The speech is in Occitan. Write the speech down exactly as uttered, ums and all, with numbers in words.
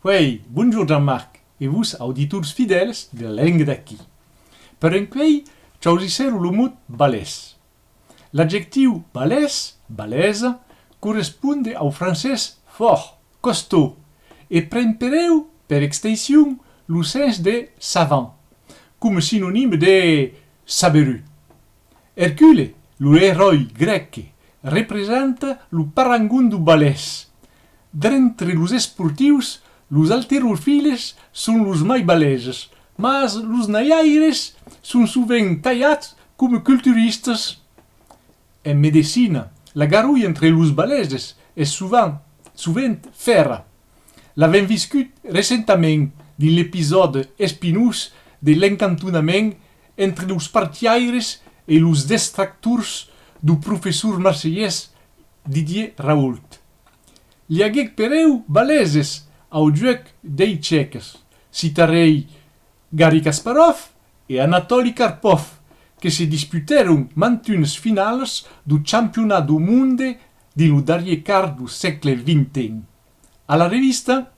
Uèi, bonjorn Jean-Marc e vos auditors fidèls de La Lenga d'Aquí. Per encuèi, chausissèro lo mot balés. L'adjectiu balés, balesa, corresponde au francés fòrt, costaud, e pren pereu, per extension, lo sens de savant, coma sinonim de saberut. Ercule, lo eròi grèc, representa lo parangon dau balés. D'entre los esportius, los alterofiles son los mai baleses, mas los naiaires son sovent talhats coma culturistas. En medecina, la garolha entre los baleses es sovent, sovent fèrra. L'avèm viscut recentament dins l'episòde espinós de l'encantonament entre los partiaires e los detractors dau professor marselhés Didier Raoult. Li aguèc pereu baleses au juec d'echecs. Citarèi Garry Kasparov e Anatoli Karpov, que se disputèron mantunas finalas dau Campionat dau monde dins lo darrier quart dau sègle vint. A la revista,